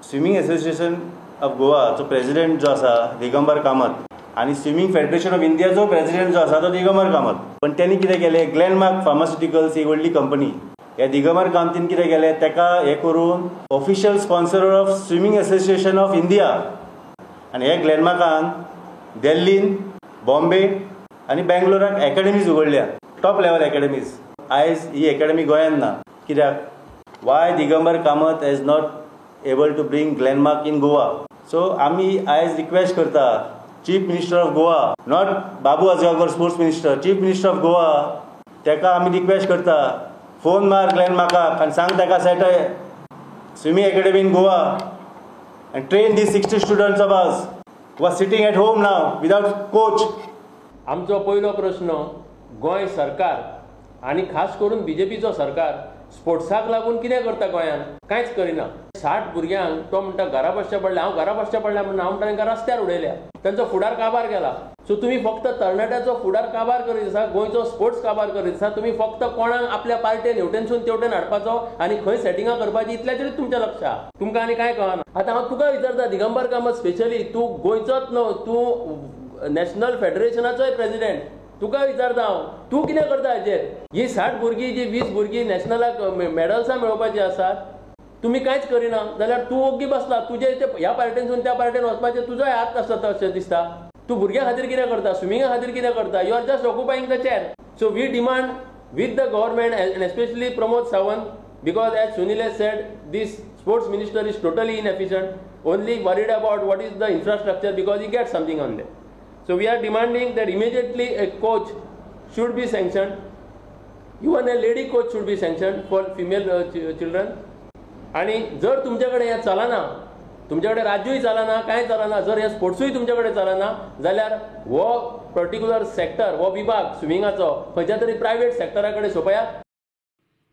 Swimming association of गोवाचो president जो आसा दिगंबर कामत आनी स्विमींग फेडरेशन ऑफ इंडियाचो प्रेसिडेंट जो आसा तो दिगंबर कामत. पण त्यांनी कितें केलें, ग्लॅनमार्क फार्मास्युटिकल्स ही व्हडली कंपनी, ह्या दिगंबर कामतीन कितें केलें, ताका हें करून official sponsor of swimming association of India. आनी हे ग्लॅनमार्कान दिल्लीन, बॉम्बे आनी बेंगलोराक एकेडमीज उगडल्या, टॉप लेवल एकेडमीज. आयज ही एकेडमी गोंयांत ना, कित्याक? Why Digambar Kamat has not able to bring Glenmark in Goa? So आमी आयज रिक्वेस्ट करता chief minister of Goa, not Babu Ajgaonkar sports minister, chief minister of Goa, ताका आमी request करता फोन मार ग्लॅनमार्काक आनी सांग ताका set swimming academy in Goa and train these 60 students of us who are sitting at home now without coach. आमचो पयलो प्रश्न, गोंय सरकार आनी खास करून बीजेपीचो सरकार स्पोर्ट्साक लागून कितें करता गोंयांत? कांयच करिना. 60 भुरग्यांक तो म्हणटा घरा बसचें पडलें, हांव घरा बसचें पडलें म्हणून हांव म्हणटा तांकां रस्त्यार उडयल्या, तांचो फुडार काबार केला. सो तुमी फक्त तरणाट्याचो फुडार काबार करीत आसा, गोंयचो स्पोर्ट्स काबार करीत आसा. तुमी फक्त कोणाक आपल्या पार्टेन हेवटेनसून तेवटेन हाडपाचो आनी खंय सेटिंगां करपाची इतल्याचेरूच तुमचें लक्ष आसा, तुमकां आनी कांय कळना. आतां हांव तुका विचारता दिगंबर कामत, स्पेशली तूं गोंयचोच न्हू, तूं नॅशनल फेडरेशनाचोय प्रेसिडेंट, तुका विचारता हांव, तूं कितें करता हाचेर? ही 60 भुरगीं, जी 20 भुरगीं नॅशनलाक मॅडल्सां मेळोवपाची आसात, तुमी कांयच करिना जाल्यार तूं ओग्गी बसला. तुजे ते ह्या पार्टेनसून त्या पार्टेन वचपाचें तुजोय हात आसता अशें दिसता. तूं भुरग्यां खातीर कितें करता, स्विमिंगा खातीर कितें करता? You are just occupying the chair. So we demand with the government and especially Pramod Sawant, because as Sunil has said, this sports minister is totally inefficient, only worried about what is the infrastructure because he gets something on there. So we are demanding that immediately a coach should be sanctioned, even a lady coach should be sanctioned for female children. आनी जर तुमचे कडेन हें चलना, तुमचे कडेन राज्यूय चलना, कांय चलना, जर हें स्पोर्ट्सूय तुमचे कडेन चलना जाल्यार हो पर्टिक्युलर सेक्टर, हो विभाग स्विमिंगाचो खंयच्या तरी प्रायवेट सेक्टरा कडेन सोंपयात.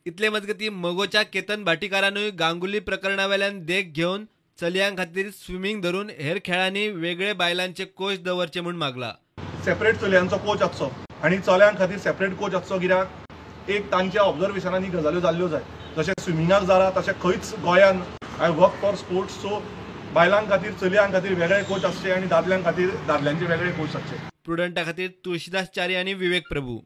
इतले मजगती मगोच्या केतन भाटीकारानूय गांगुली प्रकरणावेल्यान देख घेवन चलयां खातीर स्विमींग धरून हेर खेळांनी वेगळे बायलांचे कोच दवरचे म्हूण मागला. सेपरेट चलयांचो कोच आसचो आनी चलयां खातीर सेपरेट कोच आसचो, कित्याक एक तांच्या ऑब्जर्वेशनान ही गजाल्यो जाल्ल्यो जाय. जशें स्विमिंगाक जाला तशें खंयच गोंयान I work for sports, so बायलां खातीर चलयां खातीर वेगळे कोच आसचे आनी दादल्यां खातीर दादल्यांचे वेगळे कोच आसचे. प्रुडंटा खातीर तुळशीदास च्यारी आनी विवेक प्रभू.